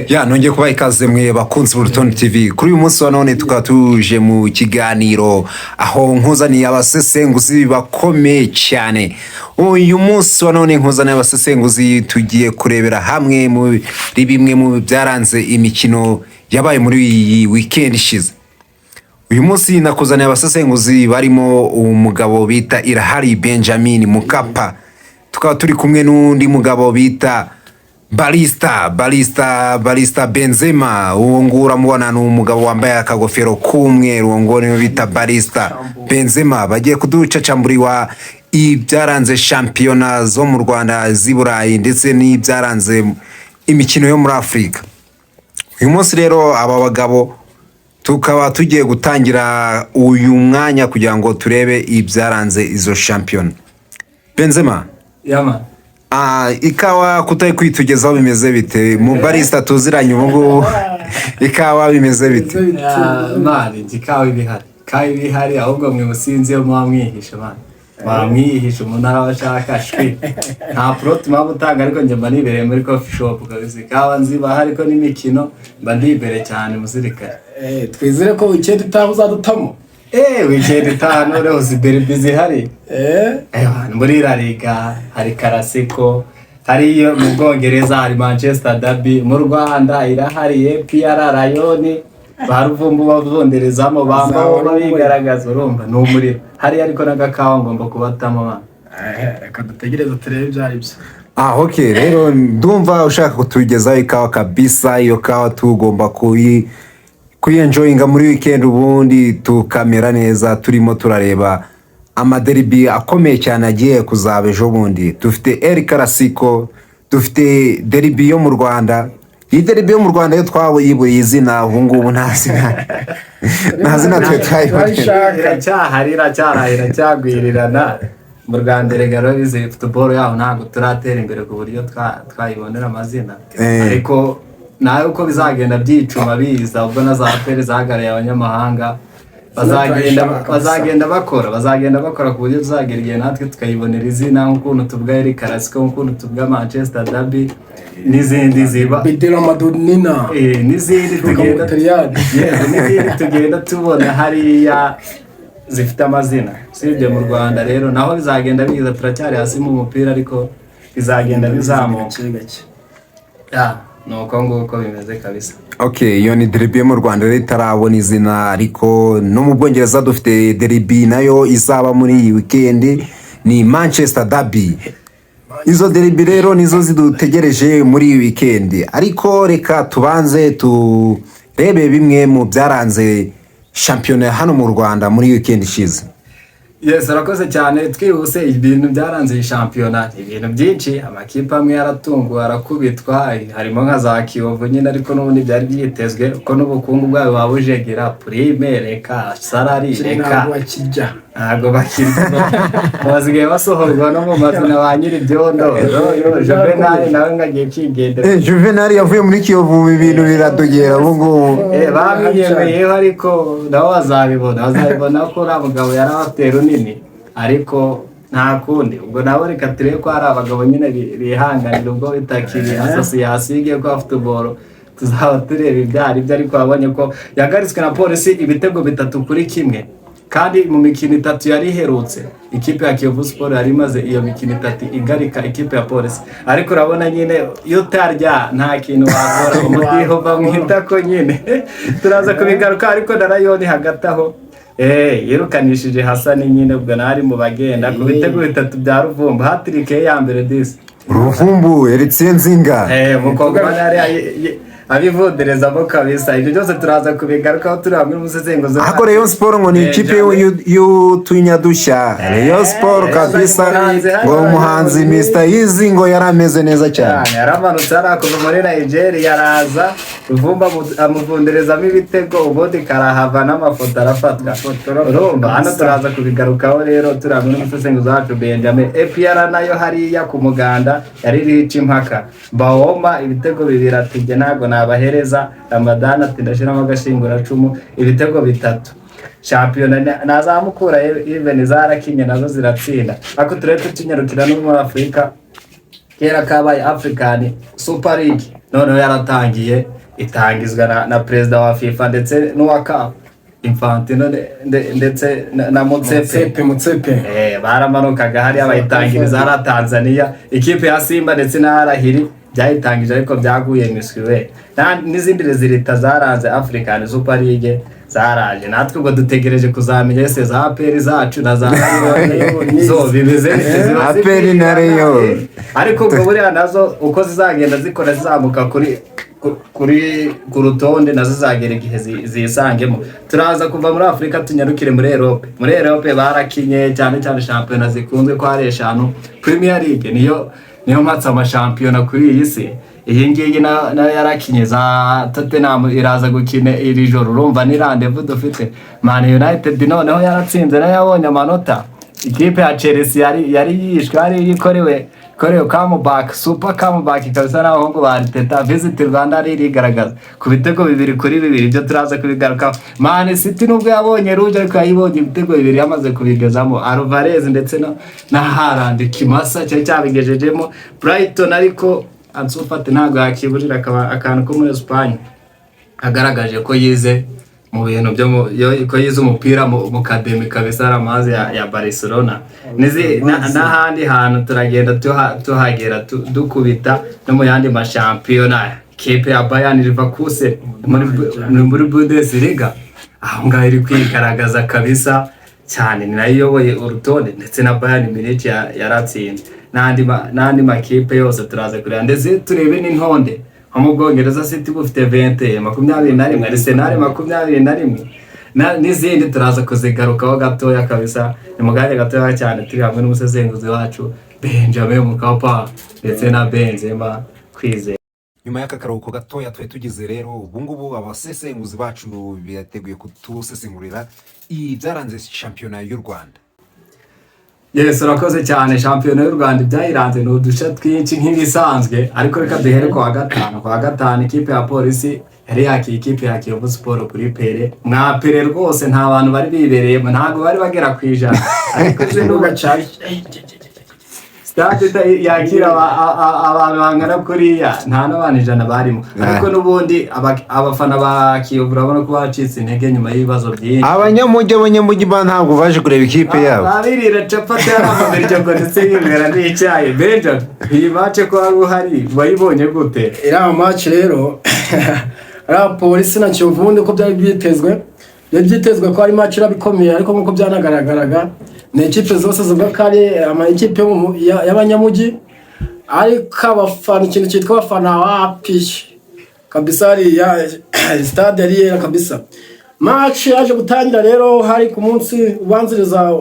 Ya, nongeye kubaha ikaze mwe bakunzi b'Urutonde TV. Kuri uyu munsi wa none tukaba tuje mu kiganiro aho nkuzaniye abasesenguzi bakomeye cyane. Uyu munsi wa none nkuzaniye abasesenguzi, tugiye kurebera hamwe muri bimwe mu byaranze imikino yabaye muri iyi weekend ishize. Uyu munsi nakuzaniye abasesenguzi barimo umugabo bita Irahari Benjamin Mukapa, tukaba turi kumwe n'undi mugabo bita Barista Benzema. Uwo nguwo uramubona, ni umugabo wambaye akagofero k'umweru, uwo nguwo niwe bita Barista Benzema. Bagiye kuducacamburiwa ibyaranze shampiyona zo mu Rwanda, z'i Burayi, ndetse n'ibyaranze imikino yo muri Afurika. Uyu munsi rero aba bagabo tukaba tugiye gutangira uyu mwanya kugira ngo turebe ibyaranze izo shampiyona. Benzema. Yama. Ikawa kutari kwitugezaho bimeze bite? Mu barista tuziranye ubu ngubu, ikawa bimeze bite? Man, ikawa ibihari, ikawa ibihari, ahubwo mwe musinzi yo muba mwihishe, man, muba mwihishe, umuntu araba ashaka shwi, nta plot muba mutanga, ariko njye mba nibereye muri coffee shop kabisa, ikawa nzibaha, ariko n'imikino mba ndibereye cyane musirikare. Twizere ko weekend itaha uzadutamo. Weekend itaha noneho si derby zihari? Eh. Muri La Liga hari Clasico, hari iyo mu Bwongereza hari Manchester Derby, mu Rwanda irahari APR Rayon, ba Ruvumbu bavunderezamo bambaho babigaragaza, urumva ni umuriro hariya, ariko n'agakawa ngomba kubatamo bana. Reka dutegereze turebe ibyo ari byo. Ok, rero ndumva ushaka kutugezaho ikawa kabisa. Iyo kawa tugomba kuyenjoyinga muri weekend, ubundi tukamera neza turimo turareba amaderby akomeye cyane agiye kuzaba ejo bundi. Dufite El Clasico, dufite derby yo mu Rwanda. Iyi derby yo mu Rwanda yo twayiburiye izina, ubu ngubu nta zina twe twayiboneye. Turayishaka. Iracyahari, iracyaraye, iracyagwirirana mu Rwanda. Erega rero football yaho ntabwo turatera imbere ku buryo twayibonera amazina. Ariko nawe uko bizagenda byicuma biza, ubwo na za APR zahagarariye abanyamahanga bazagenda Turayishaka. bazagenda bakora ku buryo tuzagera igihe natwe tukayibonera izina, nk'ukuntu tuvuga El Clasico, nk'ukuntu tuvuga Manchester Derby n'izindi ziba. Bidera Madonnina. N'izindi tugenda Butaliyani. Yego, n'izindi tugenda tubona hariya zifite amazina usibye mu Rwanda. Rero naho bizagenda biza, turacyari hasi mu mupira, ariko bizagenda bizamuka. Gake gake. Ya, ni uko nguko bimeze kabisa. Ok, iyo ni derby yo mu Rwanda rero itarabona izina, ariko no mu Bwongereza dufite derby nayo izaba muri iyi weekend, ni Manchester Derby. Izo derby rero nizo zidutegereje muri iyi weekend, ariko reka tubanze turebe bimwe mu byaranze shampiyona hano mu Rwanda muri weekend ishize. Yes, arakoze cyane. Twihuse, ibintu byaranze iyi shampiyona, ibintu byinshi. Amakipe amwe yaratunguwe arakubitwa, harimo nka za Kiyovu nyine, ariko n'ubundi byari byitezwe ko n'ubukungu bwayo buba bujegera. Prime reka, salary reka. Ntabwo bakirya. Ntabwo bakirya, basigaye basohorwa no mu mazu na ba nyir'ibyondo. Juvenal nawe ngo agiye kwigendera. Juvenal yavuye muri Kiyovu, ibintu biradogera ubu ngubu. Bamwiyemeyeho, ariko nabo bazabibona ko uriya mugabo yari afite runini, ariko nta kundi. Ubwo nabo reka turebe ko hari abagabo nyine bihanganira, ubwo bitakiri association igiye kuba football, tuzaba tureba ibyo ari byo. Ariko wabonye ko yagaritswe na Polisi ibitego 3-1, kandi mu mikino itatu yari iherutse ikipe ya Kiyovu Sport yari imaze iyo mikino itatu igarika ikipe ya Polisi. Ariko urabona nyine iyo utarya nta kintu wakora, umudiho bamwita ko nyine turaza kubigaruka. Ariko na Rayon hagati aho yirukanishije Hasani nyine, ubwo nawe ari mu bagenda ku bitego bitatu bya Ruvumbu, hat-trick ye ya mbere disi. Ruvumbu Eritse Nzinga. Mukongomani yari abivunderezamo kabisa. Ibyo byose turaza kubigarukaho turi hamwe n'umusesenguzi. Ariko Rayon Sport ngo ni ikipe y'utunyadushya. Rayon Sport kabisa, ngo umuhanzi Mr Easy ngo yari ameze neza cyane. Cyane, yaramanutse hariya kuva muri Nigeria, araza, Ruvumbu amuvunderezamo ibitego, ubundi karahava n'amafoto arafatwa. Urumva hano turaza kubigarukaho rero turi hamwe n'umusesenguzi wacu Benjamin. APR nayo hariya ku muganda yari irica impaka. Bawoma ibitego bibiri, ati jye ntabwo nabahereza. Ramadani ati ndashyiramo agashinguracumu, ibitego bitatu. Shampiyona nazamukura even zarakinye nazo ziratsinda, ariko turebe tukinyarukira no muri Afurika. Kera kabaye African Super League noneho yaratangiye, itangizwa na perezida wa FIFA ndetse n'uwa CAF, Infantino, ndetse na Motsepe. Motsepe, Motsepe. Baramanukaga hariya bayitangiriza hariya Tanzania. Ikipe ya Simba ndetse na Al Ahly byayitangije, ariko byaguye miswi we. N'izindi résultats zaranze African Super League zaraje. Natwe ubwo dutegereje kuzamenya ese za APR zacu na za Rayon zo bimeze bite, ziba APR na Rayon. Ariko ubwo buriya nazo uko zizagenda zikora zizamuka kuri ku rutonde, nazo zizagera igihe zisangemo. Turaza kuva muri Afurika tunyarukire muri Europe. Muri Europe barakinye, cyane cyane shampiyona zikunzwe ko ari eshanu. Premier League niyo mpatse amashampiyona kuri iyi si. Iyi ngiyi nayo yarakinye. Za Tottenham iraza gukina iri joro, urumva ni rendez-vous dufite. Man United noneho yaratsinze, nayo yabonye amanota. Ikipe ya Chelsea yari yishwe, yari ikorewe comeback, super comeback kabisa n'abahungu ba Arteta. Visit Rwanda yari irigaragaza ku bitego 2-2, ibyo turaza kubigarukaho. Man City nubwo yabonye rouge, ariko yayibonye ibitego bibiri yamaze kubigezamo, Alvarez ndetse na Haaland, kimasa cyari cyabigejejemo. Brighton ariko Ansu Fati ntabwo yakiburira akantu ko muri Espagne, agaragaje ko yize mu bintu byo ko yize umupira mu academy kabisa, ari amazi ya Barcelona. N'ahandi hantu turagenda tuhagera dukubita no mu yandi mashampiyona. Ikipe ya Bayern Leverkusen muri Bundesliga aho ngaho iri kwigaragaza kabisa cyane, ni nayo iyoboye urutonde, ndetse na Bayern Munich yaratsinze n'andi makipe yose turaza kureba, ndetse turebe n'intonde. Nko mu Bwongereza City bufite 20, 21, Arsenal 21, n'izindi turaza kuzigarukaho gatoya kabisa. Ni mu kanya gatoya cyane, turi hamwe n'umusesenguzi wacu Benjamin Mkapa ndetse na Benzema Kwizera. Nyuma y'aka karuhuko gatoya twari tugize rero, ubu ngubu abasesenguzi bacu biteguye kutusesengurira ibyaranze shampiyona y'u Rwanda. Yes, urakoze cyane. Shampiyona y'u Rwanda ibyayiranze ni uduce twinshi nk'ibisanzwe, ariko reka duhere ku wa gatanu. Ku wa gatanu ikipe ya Polisi yari yakiye ikipe ya Kiyovu Sport kuri Pele. Mwa Pele rwose nta bantu bari bibereyemo, ntabwo bari bagera ku 100, ariko se Ikibuga cyari stade yakira abantu bangana kuriya, nta n'abantu 100 barimo. Ariko n'ubundi abafana ba Kiyovu urabona ko bacitse intege nyuma y'ibibazo byinshi. Abanyamujyi ba ntabwo baje kureba ikipe yabo. Babirira capati, yari amamiryango, ndetse yinywera n'icyayi. Benjamin, iyi match ko wari uhari, wayibonye gute? Iriya match rero, iriya Polisi na Kiyovu, ubundi ko byari byitezwe ko ari match iraba ikomeye, ariko nk'uko byanagaragaraga ni ikipe zose zivuga ko ari ama ekipe y'abanyamujyi, ariko abafana, ikintu cyitwa abafana wapi kabisa. Hariya stade yari yera kabisa. Match yaje gutangira rero hari ku munsi ubanziriza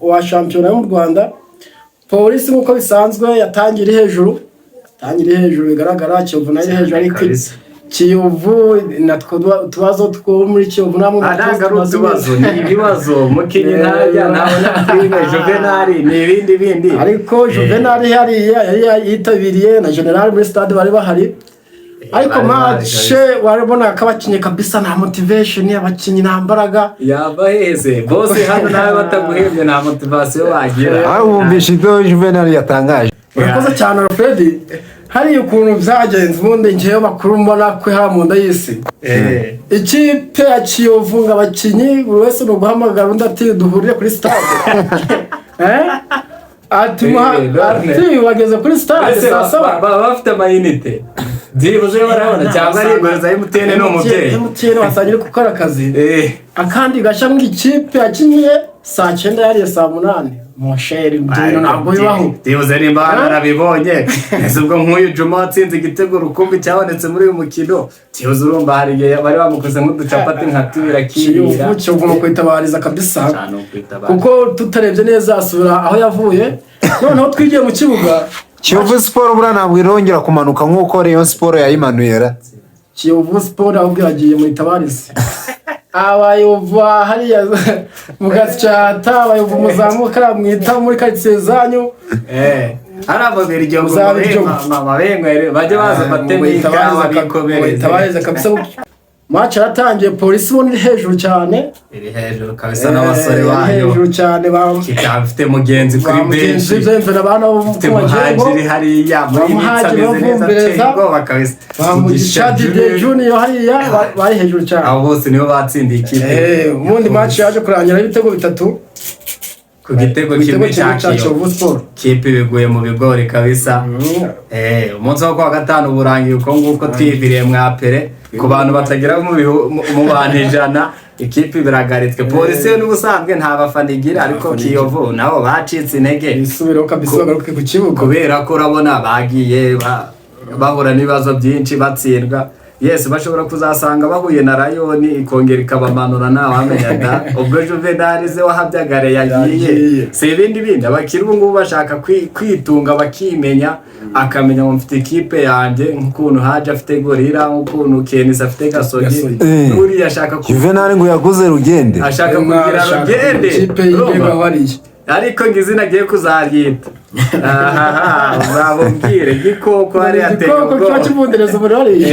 wa shampiyona yo mu Rwanda. Polisi nk'uko bisanzwe yatangiye iri hejuru, yatangiye iri hejuru bigaragara. Kiyovu nayo iri hejuru, ariko Kabisa. Kiyovu natwo utubazo two muri Kiyovu namwe Ntabwo ari utubazo, ni ibibazo. Mukinnyi ntajya, ntabona filime Juvenal, ni ibindi bindi. Ariko Juvenal hariya yari yitabiriye na General muri stade bari bahari, ariko Bari bahari. match warabona ko abakinnyi kabisa nta motivation, abakinnyi nta mbaraga. Yaba heze bose hano nawe bataguhembye nta motivation bagira. Aho wumvishe ibyo Juvenal yatangaje? Urakoze cyane Alfred. Hariya ukuntu byagenze, ubundi ngewe bakuru mbona ko haba mu nda y'isi, ikipe ya Kiyovu ngo abakinnyi buri wese ni uguhamagara undi ati: "Duhurire kuri stade." Ati None. Ati bageze kuri stade Ese saa saba. Baba bafite amayinite byibuze barabona, cyangwa ariguriza MTN ni umubyeyi? MTN wasanga iri gukora akazi. Akandi Akandi gashya ngo ikipe yakinnye saa 9 yariye saa 8. Mon cher, ibyo bintu ntabwo bibaho. Byibuze nimba narabibonye, ese ubwo nk'uyu Juma watsinze igitego rukumbi cyabonetse muri uyu mukino, byibuze urumva hari igihe bari bamukoze nk'uducapati nka tubiri akirira. Kiyovu ni ukwitabariza kabisa. Cyane, ukwitabariza. Kuko tutarebye neza asubira aho yavuye. Noneho twigiye mu kibuga. Kiyovu Sport buriya ntabwo irongera kumanuka nk'uko Rayon Sport yayimanuye ra. Kiyovu Sport ahubwo yagiye mu itabarize. Abayovu hariya mu Gasyata, abayovu muzamuka mwita muri karitsiye zanyu. Hari ababirigi ngo Muzabiryo. Babenywere bajye baza bate n'ikawa bikomereze. Muyitabarize kabisa. Match yaratangiye, Polisi ubona iri hejuru cyane. Iri hejuru kabisa n'abasore Iri bayo. hejuru cyane ba Kipe ifite mugenzi kuri ba mugenzi benshi. Byemve abana bo Ifite ku majengo. Muhajiri hariya muri Ba iyi minsi Muhajiri ameze neza, ateye bavumbereza. ubwoba kabisa. Ba Mugisha Didier Junior hariya bari hejuru cyane. Abo bose nibo batsindiye ikipe. Ubundi match yaje kurangira ibitego 3 ku gitego ku gitego kimwe cya kimwe cya Kiyovu. Kiyovu Sport. Kipe biguye mu bigori kabisa. Umunsi wo kuwa gatanu burangiye uko nguko, twiviriye mwapere ku bantu batagera mu bantu 100, ikipe biragaritswe. Polisi yo n'ubusanzwe nta bafana igira, ariko Kiyovu nabo bacitse intege. Bisubireho kabisa, bagaruke ku kibuga. Kubera ko urabona bagiye bahura n'ibibazo byinshi, batsindwa. Yes, bashobora kuzasanga bahuye na Rayoni ikongera ikabamanura, ntawamenya da. Ubwo Juvenal ze wahabyagare yagiye. Yagiye. Si ibindi bindi, abakiri ubu ngubu bashaka kwitunga, bakimenya, akamenya ngo mfite ikipe yanjye, nk'ukuntu Haje afite Gorilla, nk'ukuntu Kenisi afite Gasogi. Gasogi. Uriya ashaka Juvenal ngo yaguze Rugende. Ashaka kugira Rugende. Ikipe yigenga Urumva? hariya. Ariko ngo izina agiye kuzaryita, ahaha, uzabubwire Gikoko hariya ateye Igikoko kiba ubwoba. kivundereza umuriro hariya.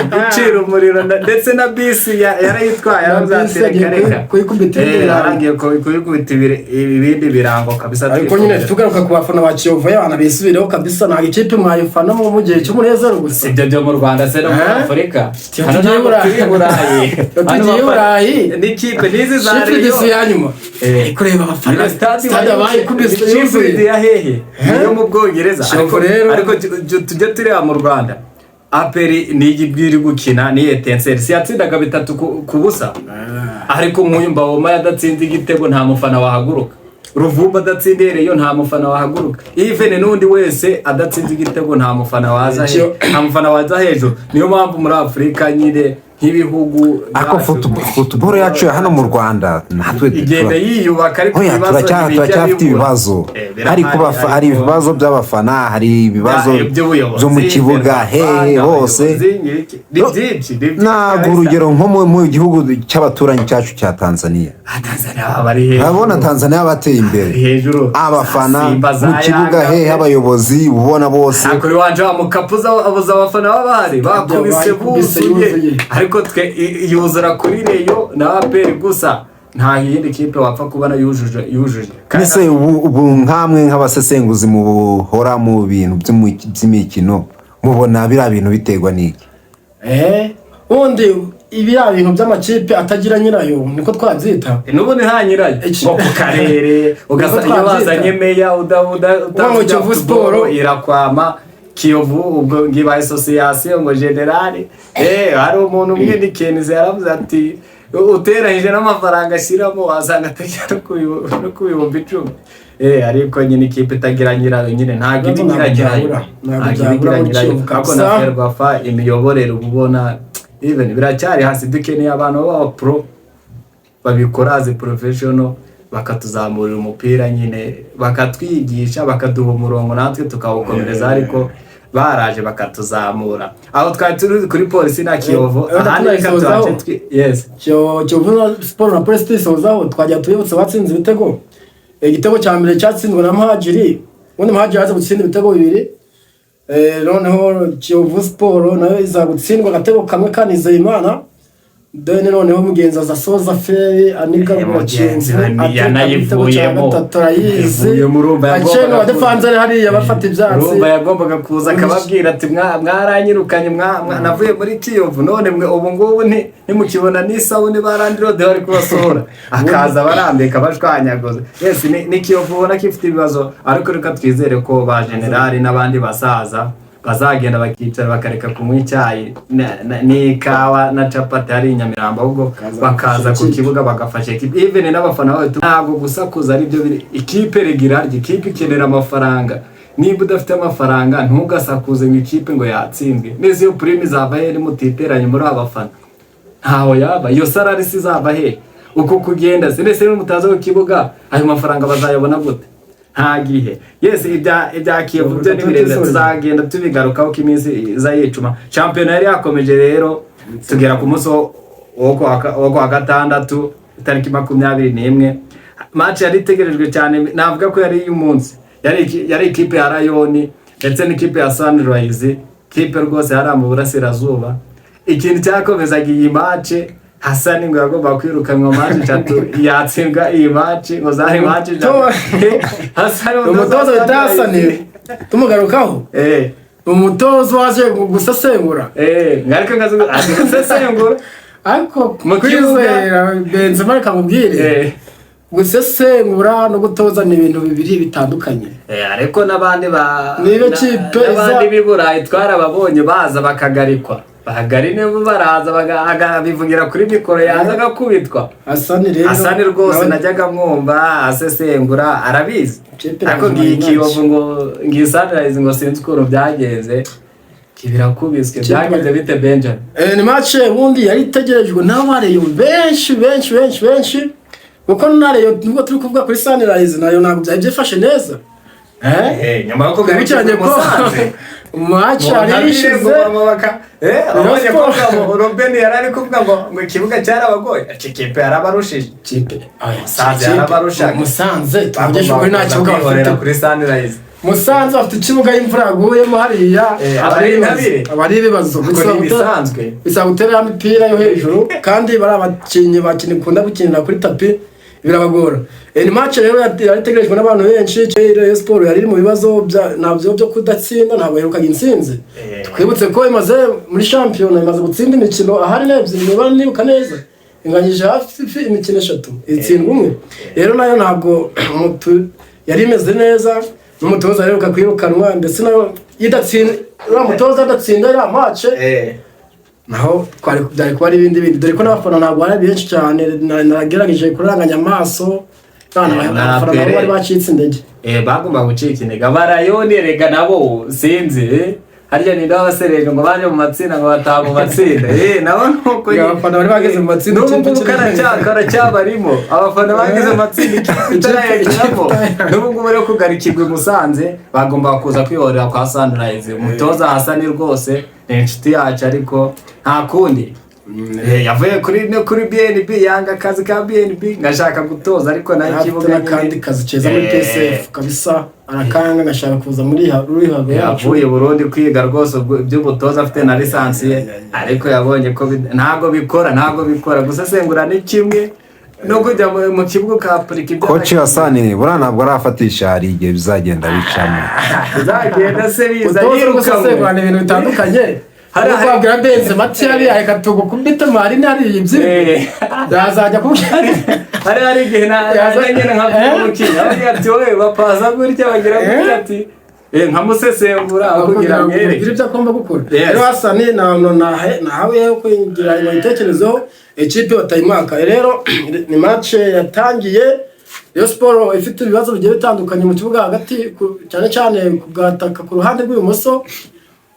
Gicira umuriro ndetse na bisi yarayitwaye. Na bisi Arazatera agiye reka. kuyikubita ibindi birango. Arangiye kuyikubita ibindi birango kabisa. Ariko nyine Twikundira. tugaruka ku bafana ba Kiyovu, abana bisubireho kabisa, ntabwo ikipe mwayifana mu gihe cy'umunezero gusa. Si ibyo byo mu Rwanda se no muri Eh? Afurika. Tugiye Hano ntabwo Burayi. turi i Burayi. Tugiye Hano Burayi. N'ikipe n'izi za Shifidi Rayon. si ya nyuma. Kureba abafana, Stade stade bayikubise yuzuye. Sheffield ya hehe? Niyo mu Bwongereza. Kiyovu Ariko rero. ariko tujye tureba mu Rwanda, APR niyo ibwira gukina ni Etincelles, si yatsindaga 3 ku busa? Ariko nk'uyu Mbawoma yadatsinze igitego, nta mufana wahaguruka. Ruvumba adatsindiye Rayon, nta mufana wahaguruka. Even n'undi wese adatsinze igitego, nta mufana waza nta mufana waza hejuru. Niyo mpamvu muri Afurika nyine nk'ibihugu Ariko byacu, football yacu ya hano mu Rwanda natwe igenda yiyubaka, ariko Oya, ibibazo ntibijya turacyafite bibura. ibibazo. Birahari, Hari hari ariko ibibazo by'abafana, hari ibibazo by'ubuyobozi, byo mu kibuga, hehe hose. abayobozi, ni byinshi, ni byinshi Ntabwo kabisa. urugero nko mu gihugu cy'abaturanyi cyacu cya Tanzania. Ah, Tanzania baba bari hejuru. Urabona Tanzania bateye imbere. Hejuru. Abafana Simba za mu kibuga, Yanga. hehe, abayobozi ubona bose. Nta kuri wanje wa mukapuza abuza abafana b'abahari bakubise Bayikubise buzuye. yuzuye. Ariko twe yuzura kuri Rayon na APR gusa, nta yindi kipe wapfa kubona yujuje. Kandi Mbese ubu nkamwe nk'abasesenguzi muhora mu bintu by'imikino, mubona biriya bintu biterwa n'iki? Ubundi ibiriya bintu by'amakipe atagira nyirayo, niko twabyita. N'ubundi nta nyirayo nko ku karere, ugasanga iyo twabyita. bazanye meya Uba mu Kiyovu Sport. irakwama. Kiyovu ubwo ngiba association ngo generale, hari umuntu umwe ni Kenzi yaravuze ati uteranyije n'amafaranga ashyiramo wasanga atagera no ku 10,000. Ariko nyine ikipe itagira nyirayo nyine ntabwo iba Ntabwo igira nyirayo. byabura. Ntabwo Ntabwo iba byabura igira muri nyirayo. Kiyovu Ariko na kabisa. Ferwafa, imiyoborere uba ubona even biracyari hasi. Dukeneye abantu b'aba pro babikora as professional, bakatuzamurira umupira nyine, bakatwigisha, bakaduha umurongo natwe tukawukomereza, ariko baraje bakatuzamura. Aho twari turi kuri Polisi na Kiyovu, Wenda ahandi reka tunayisozaho. tuhace yes. Kiyovu na Sport na Polisi tuyisozaho, twajya tubibutsa batsinze ibitego. Igitego cya mbere cyatsinzwe na Muhajiri, ubundi Muhajiri yaje gutsinda ibitego bibiri. Noneho Kiyovu Sport nayo iza gutsindwa agatego kamwe ka Nizeyimana Deni, noneho mugenzi aza asoza feri aniga Mugenzi Kiyovu we ateka igitego cya yanayivuyemo. gatatu arayizi. Yivuyemo, urumva yagombaga Acenga abadefanzeri hariya bafata ibyatsi. Urumva yagombaga kuza akababwira ati mwaranyirukanye, navuye muri Kiyovu, none mwe ubu ngubu ntimukibona n'isabune barandirode bari kubasohora, akaza barambika bashwanyaguza. Yes, ni Kiyovu ubona ko ifite ibibazo, ariko reka twizere ko ba generali n'abandi basaza bazagenda bakicara, bakareka kunywa icyayi n'ikawa na capati hari i Nyamirambo, ahubwo bakaza ku kibuga bagafasha ekipe. Even n'abafana bayo, ntabwo gusakuza ari byo biri. Ikipe rigira ikipe ikenera amafaranga. Niba udafite amafaranga, ntugasakuze ngo ikipe ngo yatsinzwe neza. Iyo prime izava he nimutiteranye muri aba bafana? Ntaho yaba. Iyo salary si izava he? Uko kugenda se ndetse n'umutaza ku kibuga, ayo mafaranga bazayabona gute? Nta gihe. Yes, ibya Kiyovu byo ni birebire, tuzagenda tubigarukaho ko iminsi iza yicuma. Shampiyona yari yakomeje rero, tugera ku munsi wo kuwa gatandatu itariki 21. Match yari itegerejwe cyane, navuga ko yari iy'umunsi, yari ikipe ya Rayoni ndetse n'ikipe ya Sunrise, kipe rwose hariya mu burasirazuba. Ikintu cyakomezaga iyi match, Hasani ngo yagomba kwirukanwa match eshatu, yatsindwa iyi match, ngo zari match eshatu. Hasani, Umutoza bita Hasani, tumugarukaho, ni umutoza waje gusesengura. Ariko ngazi azi gusesengura. Ariko Mu kibuga. kwizera Benzema, reka nkubwire, gusesengura no gutoza ni ibintu bibiri bitandukanye. Ariko n'abandi ba Niba kipe n'abandi b'i Burayi twarababonye baza bakagarikwa, bahagarine bo baraza bivugira kuri mikoro, yaza agakubitwa. Hasani rero Hasani rwose nawe najyaga mwumva asesengura, arabizi. Kipe Ariko irazima ngiyi match. Kiyovu ngo ngiyi Sunrise, ngo sinzi ukuntu byagenze, birakubiswe. Byagenze bite, Benjamin? Ni match ubundi yari itegerejwe n'abareyo benshi benshi benshi benshi, kuko na Rayon, nubwo turi kuvuga kuri Sunrise, nayo ntabwo byari byifashe neza. Nyuma yo Twibukiranye ko match yari ishize Abonye ko Robben yari ari kuvuga ngo ikibuga cyarabagoye, iki kipe yarabarushije. Kipe Musanze yarabarushaga. Musanze, tuvugishe ukuri, nta kibuga kwihorera bafite. Kuri Sunrise. Musanze bafite ikibuga, imvura yaguyemo hariya Aba ari intabire. Aba ari ibibazo. Ubwo ni ibisanzwe. Bisaba gutera imipira yo hejuru, kandi bari abakinnyi bakinnyi bakunda gukinira kuri tapi, birabagora. Ni match rero yari itegerejwe n'abantu benshi. Rayon Sport yari iri mu bibazo nabyo byo kudatsinda, ntabwo yaherukaga intsinzi. Twibutse ko imaze muri shampiyona, imaze gutsinda imikino ahari n'ebyiri, niba nibuka neza, inganyije hafi imikino eshatu, itsindwa umwe. Rero nayo ntabwo yari imeze neza, n'umutoza aheruka kwirukanwa, ndetse nayo idatsinda, uriya mutoza adatsinda iriya match, naho twari byari kuba ari ibindi bindi, dore ko n'abafana ntabwo bari benshi cyane. Nagerageje kuranganya amaso Na abafana nabo Pele. bari bacitse intege. Bagomba gucika intege abarayoni rega nabo, sinzi, harya ni abasereje ngo baje mu matsinda, ngo bataha mu matsinda, nabo nuko Ngo abafana bari bageze mu matsinda, n'ubu ikipe ngubu karacyabarimo abafana bageze mu matsinda, ikipe itarayageramo. N'ubu ngubu rero kugarikirwa i Musanze, bagomba kuza kwihorera kwa Sunrise. Umutoza Hasani rwose ni inshuti yacu, ariko nta kundi. Yavuye kuri no kuri BNB, yanga akazi ka BNB, ngashaka gutoza, ariko nayo afite ikibuga n'akandi kazi keza muri PSF kabisa, arakanga agashaka kuza muri ruhago yacu. Yavuye i Burundi kwiga rwose iby'ubutoza, afite na licence ye, ariko yabonye ko ntabwo bikora, ntabwo bikora. Gusesengura ni kimwe no kujya mu kibuga ukahapurika ibyo. Coach Hasani buriya ntabwo arafatisha, hari igihe bizagenda bicamo. Bizagenda se biza Utoza no yirukanwe. gusesengura ni ibintu bitandukanye. Hari kwabwira Benzema ati hariya reka tugukubite marine hariya ibyi yazajya kubwira. Hari igihe nyine nka umukinnyi avuga ati wowe bapaza gutya, bagira gutya, ati nkamusesengura aho kugira kugira ngo mwereke ugire ibyo agomba gukora. Yes. Rero Hasani nawe kugira ngo ibitekerezo ikipe batayimwaka. Rero ni match yatangiye Rayon Sport ifite ibibazo bigiye bitandukanye mu kibuga hagati, cyane cyane kugataka ku ruhande rw'ibumoso.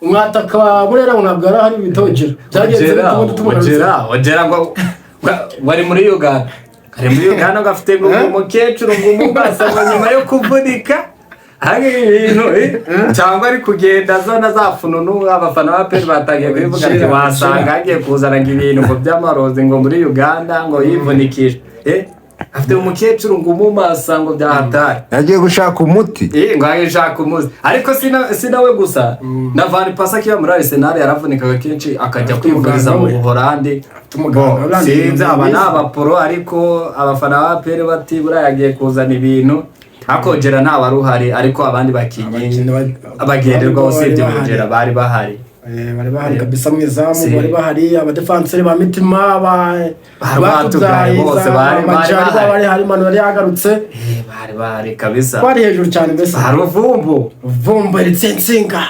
Umwataka wa Murera ngo ntabwo yari ahari, bita Ojera. Byagenze Ojera bite ubundi tumugarutse? Ojera ngo ari muri Uganda, ari muri Uganda, ngo afite ngo umukecuru ngo umubasa, ngo nyuma yo kuvunika hari ibintu, cyangwa ari kugenda azana za fununu. Abafana ba APR batangiye kubivuga ati Ojera, wasanga Ojera. agiye kuzana ngo ibintu ngo by'amarozi ngo muri Uganda, ngo yivunikishe, afite umukecuru ngo umumasa, ngo byahatari. Yagiye gushaka umuti. Ngo ashaka umuzi, ariko si nawe gusa, na Van Persie akiba muri Arsenal yaravunikaga kenshi, akajya Afite kwivuriza mu umuganga we. Buholandi. Umuganga Bo, we. Sinzi, aba ni abaporo, ariko abafana ba APR bati buriya yagiye kuzana ibintu. Akongera nta wari uhari, ariko abandi bakinnyi Abakinnyi bagenderwaho bari usibye bahari. Ojera bari bahari. Bari bahari kabisa mu izamu. Bari bahari abadefanseri ba mitima ba Ba Rwatubyaye bose bari Majari bahari. bari hari, Manu yari yagarutse. Bari bahari kabisa. Bari hejuru cyane mbese. Hari Ruvumbu. Vumbu Nsinga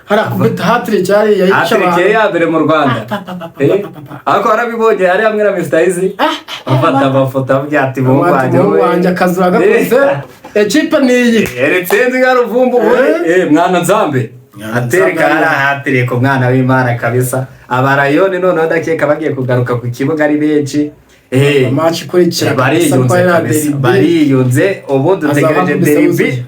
harakubita hat-trick hariya yica Hat-trick abantu. ya mbere mu Rwanda. Ariko warabibonye ari hamwe na Mr Easy, afata amafoto avuga ati muhungu wanjye. Umuhungu we. wanjye akazi uragakoze, ekipe ni iyi. Eretsenzi nka Ruvumbu we. Mwana Nzambe Mwana atereka Nzambe. hariya hat-trick, umwana w'Imana kabisa. Abarayoni noneho ndakeka bagiye kugaruka ku kibuga ari benshi. Match ikurikira kabisa Bariyunze ko ari kabisa, derby. bariyunze. Ubu dutegereje Azaba derby. yuzuye.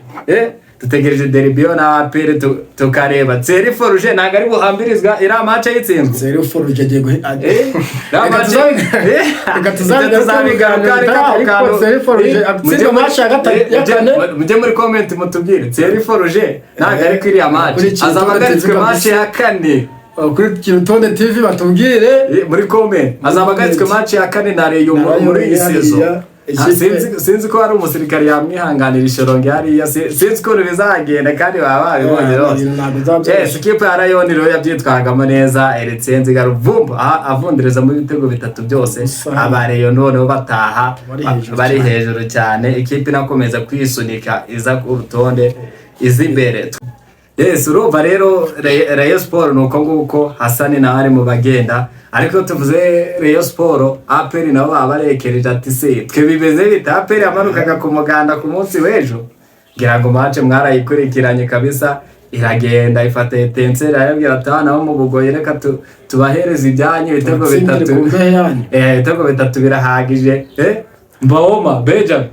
Dutegereje derby yo na APR, tukareba Thierry Forge ntabwo ari buhambirizwa iriya match yitsinzwe. Zero Forge agiye guhe Iriya Reka reka tuzabigaruke tuzabigaruka, mu ariko ako ariko kantu- Thierry Forge atsinze match ya ya kane. Mujye muri comment mutubwire, Thierry Forge ntabwo ari kuri iriya match, Kuri iki azaba kibuga agaritswe kabisa. match ya kane. Kuri Kirutonde TV batubwire. Muri comment azaba agaritswe match ya kane na Rayon Na Rayon muri iyi hariya, saison. ikipe- Sinzi ko hari umusirikare yamwihanganira ishorongi hariya, sinzi ukuntu bizagenda kandi baba babibonye rwose. Ntabwo bizaba byoroshye. Yes, ikipe ya Rayon rero yabyitwaragamo neza, Eritse Nziga Ruvumbu aha avundereza mu bitego bitatu byose. Gusa- Aba Rayon noneho bataha Bari hejuru bari cyane. hejuru cyane, ikipe inakomeza kwisunika iza ku rutonde iza imbere. Yes, urumva rero Rayon Sport ni uko nguko, Hasani nawe ari mu bagenda, ariko tuvuze Rayon Sport, APR nabo baba barekereje ati se twe bimeze bite? APR yamanukaga ku muganda ku munsi w'ejo, ngira ngo match mwarayikurikiranye kabisa, iragenda ifata Etincelle, arabwira ati "Ah, nabo mu Bugoyi reka tubahereze ibyanyu, ibitego Tubatsindire bitatu ku mbehe yanyu." Ibitego bitatu birahagije. Mbawoma Benjamin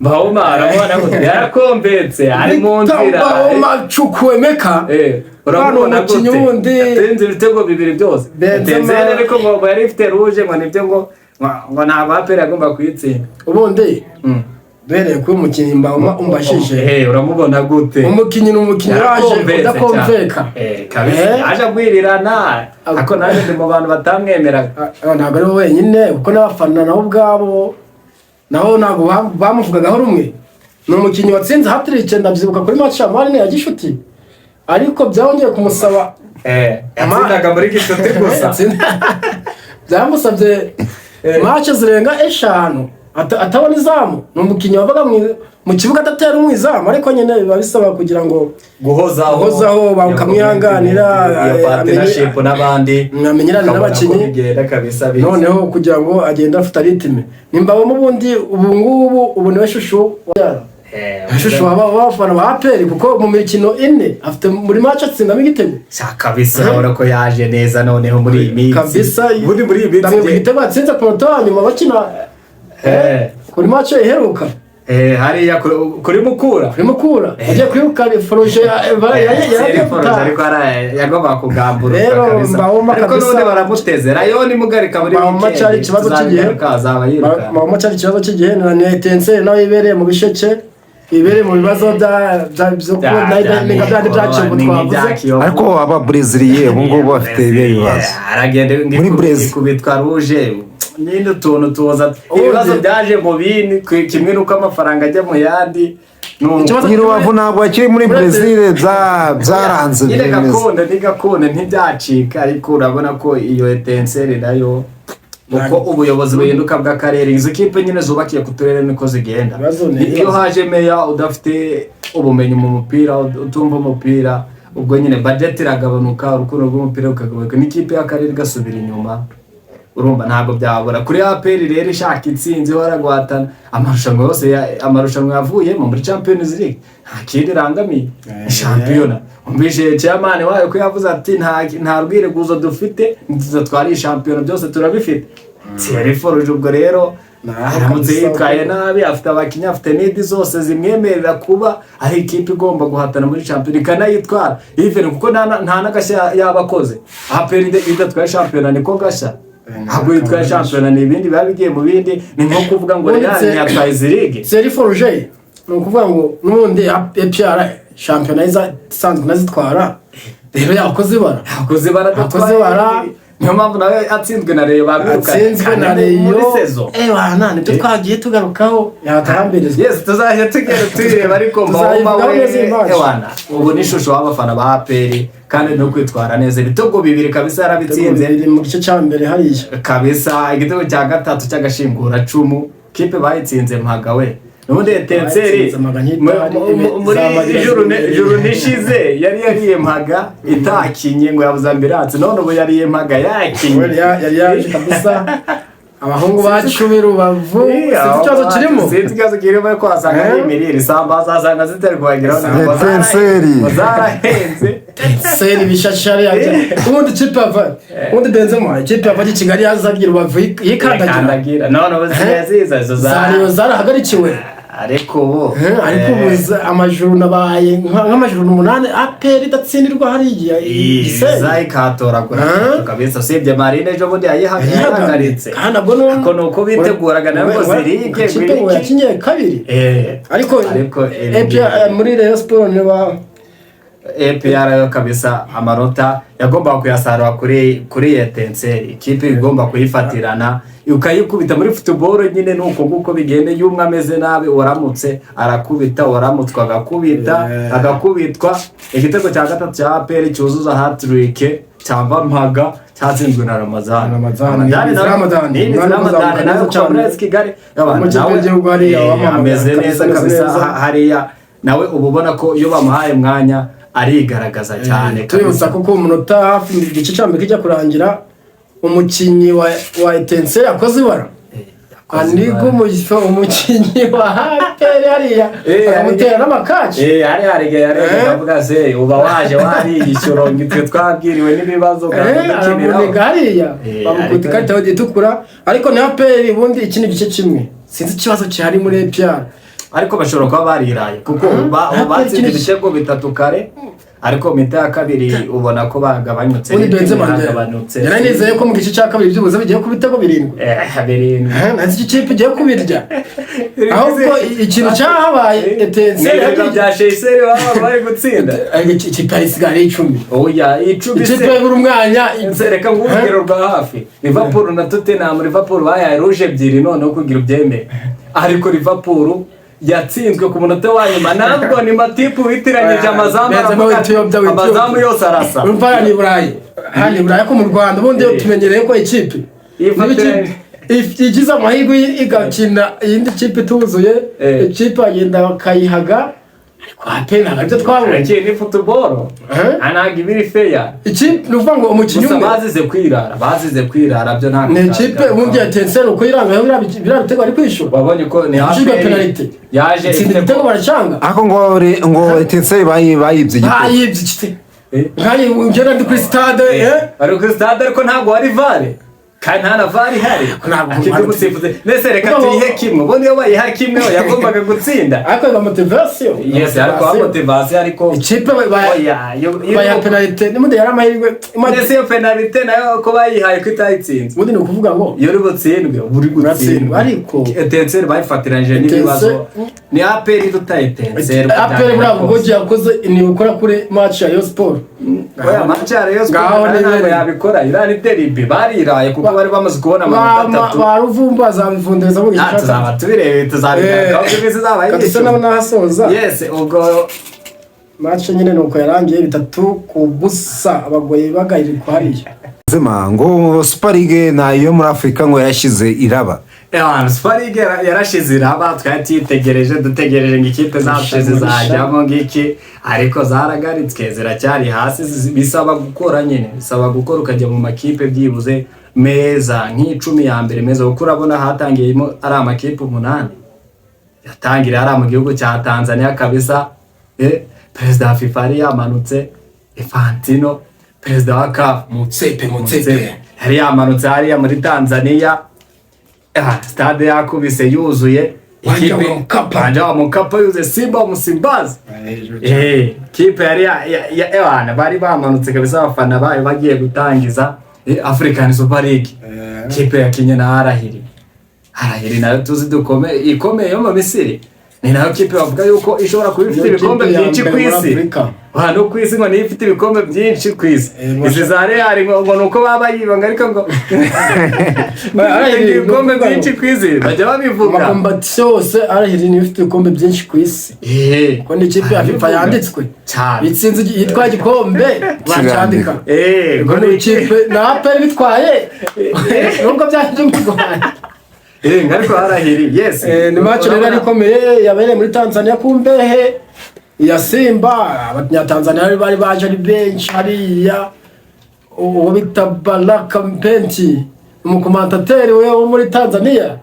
Mbawoma arabona ko yarakombetse ari mu nzira. Mbawoma Chukwuemeka. Uramubona Hano umukinnyi gute? wundi. Yatsinze ibitego bibiri byose. Benzema. Etincelle ariko ngo yari ifite rouge, ngo nibyo, ngo ntabwo APR yagomba kuyitsinda. Ubundi duhereye kuri umukinnyi Mbawoma umbashije, Uramubona gute? Umukinnyi ni umukinnyi waje Yarakombetse udakomveka. cyane. Kabisa yaje agwirirana, ako nanjye ndi mu bantu batamwemeraga. Ah, ntabwo ari we wenyine, kuko n'abafana nabo ubwabo nabo ntabwo bamuvugagaho rumwe. Ni umukinnyi watsinze hat-trick, ndabyibuka kuri match ya Marine ya Gishuti, ariko byongeye kumusaba Yatsindaga muri Gishuti gusa. Byamusabye match zirenga 5 atabona izamu. Ni umukinnyi wabaga mu kibuga adatera mu izamu, ariko nyine biba bisaba kugira ngo guhozaho, guhozaho, bakamwihanganira, iyo partnership n'abandi, amenyerane ukabona ko n'abakinnyi. bigenda kabisa biza. Noneho kugira ngo agende afite rythme nimbabamo. Ubundi ubu ngubu ubu niwe chouchou chouchou w'abafana ba APR, kuko mu mikino ine afite muri match atsindamo igitego. Sha kabisa, urabona ko yaje neza noneho muri iyi minsi. Kabisa. Ubundi muri iyi minsi ndamwibuka igitego yatsinze ku munota wa nyuma bakina kuri match iheruka. Hariya kuri Mukura. Kuri Mukura agiye kwiruka Forge. Seri Forge, ariko yagombaga kugamburuka Rero, kabisa. Mbawoma Ariko kabisa- n'ubundi baramuteze Rayon imugarika muri Mbawoma weekend, cyari ikibazo cy'igihe. tuzabigaruka, azaba yiruka. Mbawoma cyari ikibazo cy'igihe, na Etincelle nawe ibereye mu bisheke, ibereye mu bibazo bya byo kubona bya bya Kiyovu twavuze. Ariko aba Breziliye ubu ngubu bafite ibihe bibazo. Aragenda Muri Brazil. ikubitwa rouge nyine, utuntu tuza ibibazo byaje mu bindi, kimwe n'uko amafaranga ajya mu yandi. Ikibazo- Nyirubavu ntabwo akiri muri Brezil, byaranze Nyine byemeza. gakondo ni gakondo ntibyacika, ariko urabona ko iyo Etincelle nayo uko ubuyobozi buhinduka bw'akarere, izo kipe nyine zubakiye ku turere niko zigenda. Ibibazo ni Iyo ibibazo. haje meya udafite ubumenyi mu mupira, utumva umupira, ubwo nyine budget iragabanuka, urukundo rw'umupira rukagabanuka, n'ikipe y'akarere igasubira inyuma. Urumva ntabwo byabura kuri APR rero ishaka intsinzi waraguhatana amarushanwa yose, amarushanwa yavuyemo muri Champions League nta kindi irangamiye, ni shampiyona. Umvise chairman wayo ko yavuze ati nta rwireguzo dufite, ntituzatwara iyi shampiyona, byose turabifite. Thierry Forge ubwo rero Naho aramutse kabisa. yitwaye nabi, afite abakinnyi, afite n'idi zose zimwemerera kuba ari ikipe igomba guhatana muri shampiyona ikanayitwara, even kuko nta n'agashya yaba akoze. APR idatwaye shampiyona niko gashya, ntabwo yitwaye shampiyona ni ibindi biba bigiye mu bindi, ni nko kuvuga ngo Ubundi Real ntiyatwaye izi ligue. Thierry Forge ni ukuvuga ngo n'ubundi APR shampiyona isanzwe inazitwara, rero yakoze ibara. Akoze ibara. Yakoze ibara. Niyo mpamvu nawe atsinzwe na Rayon bamwirukanye. Atsinzwe na Kandi muri Rayon saison. Ewana nibyo twagiye tugarukaho, yatarambirizwa. Yes, tuzajya tugenda tuyireba, ariko Mbawoma Tuzayivugaho we neza iyi match. ewana ubu ni ishusho w'abafana ba APR kandi no kwitwara neza, ibitego bibiri kabisa yarabitsinze. Biri mu gice cya mbere hariya. Kabisa, igitego cya gatatu cy'agashinguracumu, kipe bayitsinze mpaga we, n'ubundi Etincelle Bayitsinze mpaga nk'itari, muri zamagira zibiri. journée ishize yari yariye mpaga itakinye, ngo yabuze ambulance, none ubu yariye mpaga yakinye. Yari yaje kabisa, abahungu bacu b'i Rubavu sinzi ikibazo kirimo. Sinzi ikibazo kirimo, ariko wasanga ari imirire, isambaza wasanga zitari kuhageraho, ngo Etincelle. ngo zarahenze. Seri bishashari, ubundi ikipe yava, ubundi Benzema ikipe yava i Kigali yazagira Rubavu yikandagira. Yikandagira, none ubu zisigaye ziza izo za Za Rayon zarahagarikiwe. Ariko ubu Ariko ubu amajuru nabaye nk'amajuru 8 APR idatsindirwa hariya i Gisenyi. Zayikatoragura kabisa, usibye Marine ejo bundi yayihagaritse. Kandi nabwo Ariko ni uko biteguraga nabo ngo zirige. Ikipe ngo yakinye kabiri, ariko Ariko APR muri Rayon Sport niba APR yo kabisa amanota yagombaga kuyasarura kuri Etincelles, ikipe igomba kuyifatirana ukayikubita. Muri football nyine ni uko nguko bigenda, iyo umwe ameze nabi waramutse arakubita, waramutswe agakubita, agakubitwa. Igitego cya gatatu cya APR cyuzuza hat-trick cyangwa mpaga cyatsinzwe na Ramazani. Ramazani, Ramadan. Ni Umwana Ramazani uzamuka nawe neza kuva muri cyane. AS Kigali. Abantu Mu kipe nawe, y'igihugu hariya wamamaye ameze kabisa, neza ameze kabisa. neza. Hariya nawe uba ubona ko iyo bamuhaye umwanya arigaragaza cyane. Tubibutsa ko ku munota hafi igice cya mbere kijya kurangira, umukinnyi wa Etincelles yakoze ibara, aniga umukinnyi wa APR hariya, akamutera n'amakaci. Hari igihe yari akavuga se uba waje wariyishyura ngo twe twabwiriwe n'ibibazo Aramuniga hariya, bamukubita ikarita itukura. Ariko ni APR ubundi ikindi gice kimwe, sinzi ikibazo gihari muri APR. Ariko bashobora kuba bariraye kuko batsinze ibitego bitatu kare, ariko mita ya kabiri ubona ko bagabanyutse. Ubundi n'itsinda Benzema yagabanutse. yari nizeye ko mu gice cya kabiri byibuze bigiye ku bitego 7. 7. Nzi iki kipe igiye kubirya, ahubwo ikintu cyahabaye, Etincelles Ni ibyo bya Sheyiseri baba bari gutsinda. Ikipe yari isigaye ari 10. Oya, 10 Ikipe se. yabura umwanya. Nse reka nguhe urugero rwa hafi: Liverpool na Tottenham. Liverpool bayaye rouge ebyiri noneho kugira ubyemere, ariko Liverpool yatsinzwe ku munota wa nyuma. Ntabwo ni Matip witiranyije amazamu, Benzema aravuga ati, witiyobya, witiyobya. Amazamu yose arasa. Urumva hano i Burayi, hano i Burayi ko mu Rwanda ubundi iyo tumenyereye ko ikipe Ifate- niba ikipe igize amahirwe igakina iyindi kipe ituzuye, ikipe bagenda bakayihaga, ariko APR ntabwo aribyo twabonye. Iki ni football. Ntabwo ibiri fair. Ikipe ni ukuvuga ngo umukinnyi Gusa umwe bazize kwirara byo ntabwo Ni ikipe ubundi ya Etincelles uko irangayeho biriya bitego bari kwishyura. Wabonye ko ni Yashyizwe APR penalty. yaje Itsinda ibitego baracanga. Ariko ngo Etincelles bayibye igitego. Bayibye igitego nkayi ngenda ndi kuri stade. Ari kuri stade, ariko ntabwo wari VAR kandi nta na VAR ihari. Ntabwo Akibye umusifuzi mbese reka tuyihe kimwe, ubundi iyo bayiha kimwe yagombaga gutsinda. Ariko biba motivation. Yes, ariko wa motivation, ariko Ikipe oya, baya penalty n'ubundi yari amahirwe. Mbese iyo penalty nayo ko bayihaye ko itayitsinze? Ubundi ni ukuvuga ngo Iyo uri butsindwe uba uri gutsindwa. Uratsindwa, ariko Etincelles bayifatiranyije n'ibibazo. Ni APR iruta Etincelles. APR buriya bugogi yakoze ni gukora kuri match ya Rayon Sport. Oya, match ya Rayon Sport Ngaho ntabwo nibereye. yabikora. Iriya ni derby, bariraye kuko bari bamaze kubona amanota 3. Ba Ruvumbu bazabivundereza mu gice Ah, cya tuzaba kabiri. tubirebe, tuzabigarukaho ubwo iminsi izaba Kabisa yishyuwe. nabo nahasoza. Yes, ubwo Match nyine ni uko yarangiye, 3-0, abagoyi bagahirikwa hariya. Zema ngo Super League nayo muri Afurika ngo yarashize iraba. Ewana, Super League yarashize iraba. Twari tuyitegereje, dutegereje ngo ikipe zacu zizajyamo ngiki, ariko zaragaritswe, ziracyari hasi. Bisaba gukora nyine, bisaba gukora ukajya mu makipe byibuze meza nk'icumi ya mbere meza, kuko urabona hatangiyemo ari amakipe 8 yatangiriye hariya mu gihugu cya Tanzania kabisa. Perezida wa FIFA yari yamanutse, Infantino, perezida wa CAF Motsepe. Yari yamanutse hariya muri Tanzania. Stade yakubise yuzuye. Uwanja wa Mkapa. Uwanja wa Mkapa yuzuye, Simba wa Msimbazi. Kipe yari ewana bari bamanutse kabisa, abafana bayo bagiye gutangiza African Super League. Kipe yakinye na Al Ahly. Al Ahly nayo tuzi dukome ikomeye yo mu Misiri, ni nayo kipe bavuga yuko ishobora kuba ifite Niyo ibikombe kipe ya byinshi mbere ku muri isi. Afurika. Hano ku isi ngo niyo ifite ibikombe byinshi ku isi. Izi za Real ngo ni uko baba yibanga, ariko ngo Al Ahly ibikombe byinshi ku isi bajya babivuga. Amakompetisiyo yose, Al Ahly niyo ifite ibikombe byinshi ku isi, kuko ni ikipe ya FIFA yanditswe Cyane. itsinze yitwaye igikombe bacyandika. Ngo Ngo ni ikipe na APR bitwaye nubwo byaje mu Rwanda. Ariko Al Ahly, yes. Ni match rero yari ikomeye yabereye muri Tanzania ku mbehe ya Simba. Abanyatanzania bari baje ari benshi hariya. Uwo bita Baraka Mpenti, umukomantateri we wo muri Tanzania,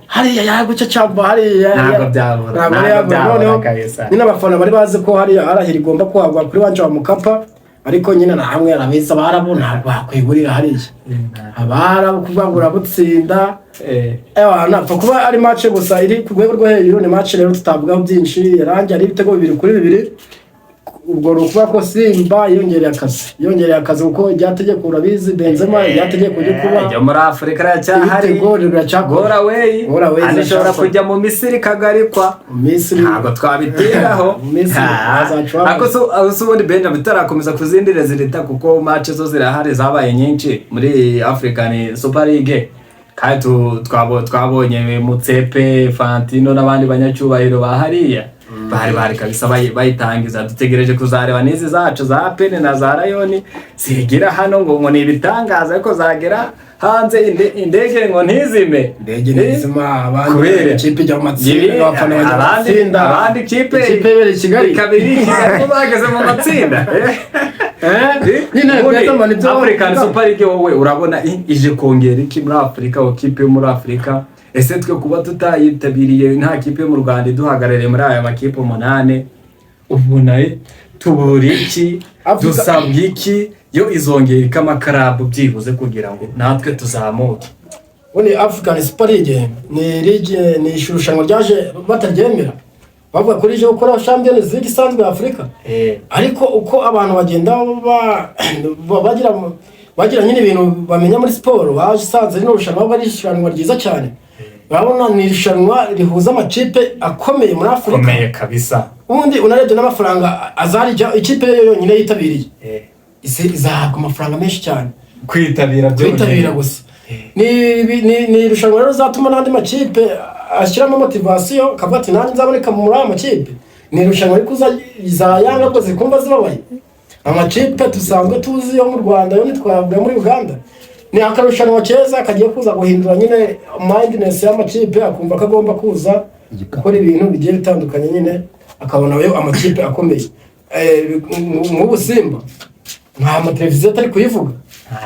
hariya yaguca cyangwa hariya Ntabwo byabura, ntabwo ntabwo yabura. byabura Noneho kabisa. nyine abafana bari bazi ko hariya Al Ahly igomba kuhagwa kuri wanja wa Mkapa, ariko nyine na hamwe arabizi Abarabu ntabwo bakwigurira hariya, Abarabu kuvuga ngo urabutsinda. Ewa, napfa kuba ari match gusa iri ku rwego rwo hejuru. Ni match rero tutavugaho byinshi, yarangiye ari ibitego 2-2. Ubwo ni ukuvuga ko Simba yongereye akazi kuko rya tegeko, urabizi Benzema, rya tegeko ryo kuba Ryo muri Afurika riracyahari. Ibitego riracyakora. Goraway. Goraway Hano ishobora ziracyakora. kujya mu Misiri ikagarikwa. Misiri. Ntabwo twabitiraho. Misiri, bazaca. Ariko se ubundi Benjamin, tutarakomeza ku zindi résultats, kuko match zo zirahari, zabaye nyinshi muri African Super League, kandi twabonye Motsepe, Infantino n'abandi banyacyubahiro ba hariya bari kabisa bayitangiza. Dutegereje kuzareba n'izi zacu za APR na za Rayon zigira hano ngo ni ibitangaza, ariko zagera hanze indege ngo ntizime. Indege ntizima, abandi Kubera ikipe ijya mu matsinda, abafana bajya mu abandi matsinda, abandi ikipe ikipe ibereye i Kigali. Ikaba iri i Kigali ko bageze mu matsinda. Nyine Ubundi Benzema nibyo African bavuga. Super League, wowe urabona ije kongera iki muri Afurika, kipe yo muri Afurika? Ese twe kuba tutayitabiriye, nta kipe yo mu Rwanda iduhagarariye muri aya makipe umunani, ubona tubura iki? Dusabwa iki? Yo izongera iki amakarabu byibuze kugira ngo natwe tuzamuke? Ubundi African Super League ni ligue, ni irushanwa ryaje bataryemera, bavuga ko rije gukora Champions League isanzwe ya Afurika. Ariko uko abantu bagenda bagira nyine ibintu bamenya muri siporo, basanze rino rushanwa ahubwo ari irushanwa ryiza cyane. Urabona ni irushanwa rihuza amakipe akomeye muri Afurika. Komeye kabisa. Ubundi unarebye n'amafaranga azarijya, ikipe yo yonyine yitabiriye izahabwa amafaranga menshi cyane. Kwitabira byonyine. Kwitabira gusa. Ni irushanwa rero rizatuma n'andi makipe ashyiramo motivation, akavuga ati nanjye nzaboneka muri aya makipe. Ni irushanwa ariko za Yanga rwose zikumva zibabaye, amakipe dusanzwe tuzi yo mu Rwanda yo ntitwavuga muri Uganda. Ni akarushanwa keza kagiye kuza guhindura nyine mindness y'amakipe, akumva ko agomba kuza gukora ibintu bigiye bitandukanye nyine, akabona yo amakipe akomeye. Nk'ubu Simba nta mateleviziyo atari kuyivuga.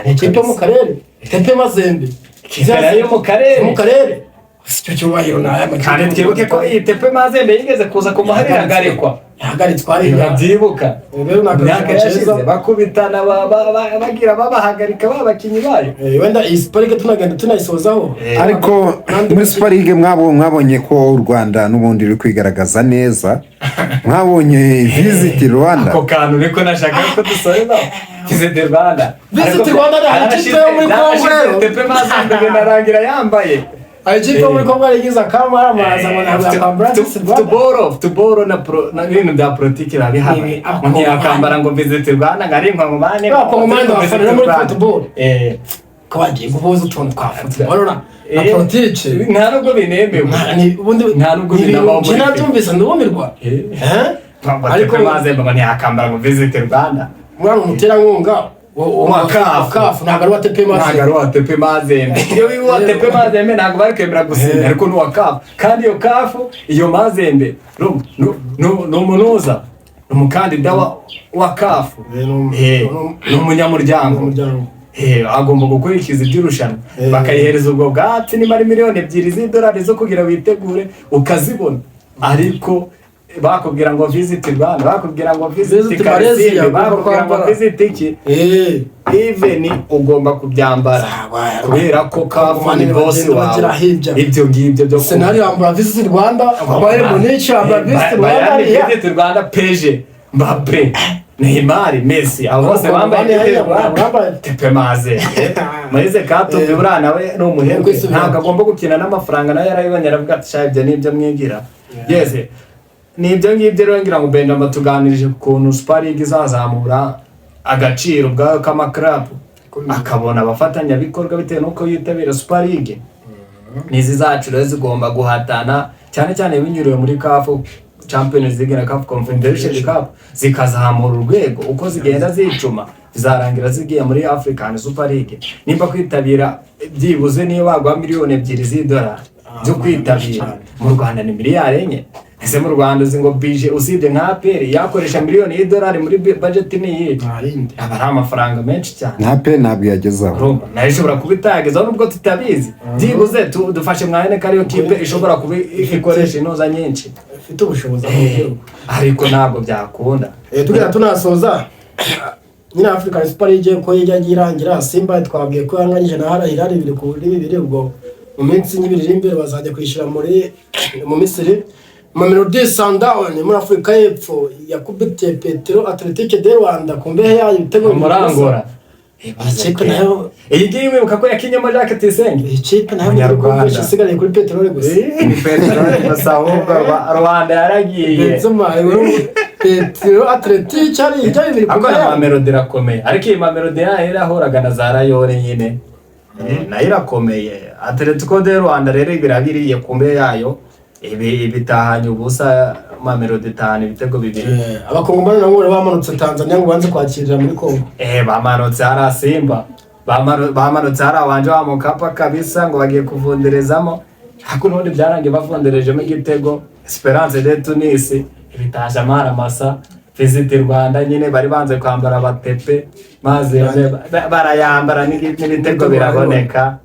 Ni ikipe yo mu karere, TP Mazembe. Ikipe nayo yo mu karere. Mu karere. Icyo cyubahiro ni aya makipe. Kandi twibuke ko iyi TP Mazembe yigeze kuza ku Mahoro irahagarikwa. Yahagaritswe hariya. Urabyibuka? Rero ni Imyaka akarushanwa yashize keza. bakubitana, bagira babahagarika ba bakinnyi bayo. Wenda iyi Super League tunagenda tunayisozaho. Ariko muri Super League mwabonye ko u Rwanda n'ubundi ruri kwigaragaza neza. Mwabonye Visit Rwanda? Ako kantu niko nashaka ko dusoreza, Visit Rwanda. Visit Rwanda ni ikipe yo muri Congo rero. TP Mazembe binarangira yambaye. Hari ikipe yo muri Congo yagize akamara ngo ntabwo yakambara Visit Rwanda. Futuboro na pro na ibintu bya politiki biba bihamye. Ntiyakambara ngo Visit Rwanda ngo ari inkongomani. Abakongomani bafanira muri football. Ko bagiye guhuza utuntu twa football na politiki. Nta nubwo binemewe. Ubundi Nta nubwo ni ibintu binabaho njye muri nabyumvise ndumirwa. Eh? Ariko Mazembe ngo ntiyakambara ngo Visit Rwanda. Umwana umuterankunga Wa CAF. CAF ntabwo ari uwa TP Ntabwo Mazembe. ari uwa TP Mazembe. Iyo biba uwa TP Mazembe ntabwo bari kwemera gusinya, ariko ni uwa CAF. Kandi iyo CAF, iyo Mazembe ni umunuza, ni umukandida wa CAF. Ni umunyamuryango. Umuryango. Agomba gukurikiza iby'irushanwa. Bakayihereza ubwo bwatsi, niba ari miliyoni 2 z'idolari zo kugira witegure, ukazibona. Ariko bakubwira ngo Visit Rwanda, bakubwira ngo Visit Visit Malaysia, Karisimbi, ugomba bakubwira ngo kwambara. visit iki, even ugomba kubyambara kubera ko CAF ni boss Bagenda wawe. hirya. Ibyo ngibyo byo Arsenal yambara Visit Rwanda, Bayern Munich yambara Visit Rwanda Bayern hariya. Visit Rwanda, PSG, Mbappe, Neymar, Messi, abo bose bambaye Bambaye Visit Rwanda. bambaye. TP Mazembe, Moise Katumbi buriya nawe ni umuherwe. Kwisubira. Ntabwo agomba gukina n'amafaranga, nawe yarabibonye aravuga ati sha, ibyo nibyo mwigira. Yes, ni ibyo ngibyo rero. Ngira ngo Benjamin tuganirije ku kuntu Super League izazamura agaciro ubwayo k'amakarabu, akabona abafatanyabikorwa bitewe n'uko yitabira Super League. N'izi zacu rero zigomba guhatana cyane cyane binyuriwe muri CAF Champions League na CAF Confederation Cup, zikazamura urwego. Uko zigenda zicuma, zizarangira zigiye muri African Super League. Nimba kwitabira byibuze niyo baguha miliyoni 2 z'idolari byo kwitabira, mu Rwanda ni miliyari 4. Ese mu Rwanda uzi ngo budget, usibye nka APR yakoresha miliyoni y'idolari muri budget, ni iyihe? Nta yindi. Aba ari amafaranga menshi cyane. Nta pe, ntabwo yagezaho. Urumva nayo ishobora kuba itayagezaho nubwo tutabizi. Byibuze dufashe mwanya ko ariyo kipe ishobora kuba ikoresha intuza nyinshi. Ifite ubushobozi mu gihugu. Ariko ntabwo byakunda. Tugenda tunasoza nyine, African Super League uko ijya irangira, Simba twabwiye ko yanganyije na Al Hilal 2-2. Ubwo mu minsi nk'ibiri iri imbere bazajya kwishyura muri mu Misiri. Mamelodi Sundowns muri Afurika y'Epfo yakubitiye Petro Athletic de Luanda ku mbehe yayo ibitego bibiri muri gusa. Angola. Iyi kipe nayo, Iyi ngiyi wibuka ko yakinyemo Jacques Tuyisenge. iyi kipe nayo muri Umunyarwanda. kumvisha isigariye kuri peteroli gusa. Ni peteroli gusa, ahubwo Rwanda yaragiye. Benzema, Petro Athletic ari ibyo bibiri ku Ariko mbehe na yayo. Mamelodi irakomeye, ariko iyi Mamelodi yayo irahuraga na za Rayore nyine. Nayo irakomeye. Atletico de Luanda rero birabiriye ku mbe yayo, ibi ibitahanye ubusa. Mamelodi itahana ibitego bibiri. Abakongomani nabo bari bamanutse Tanzania ngo banze kwakirira muri Kongo. Bamanutse hari Simba. Bamanutse hari abanje wa Mukapa kabisa, ngo bagiye kuvunderezamo, ariko n'ubundi byarangiye bavunderejemo igitego. Esperance de Tunis ibitasha amara masa. Visit Rwanda nyine bari banze kwambara abatepe maze barayambara n'ibitego biraboneka.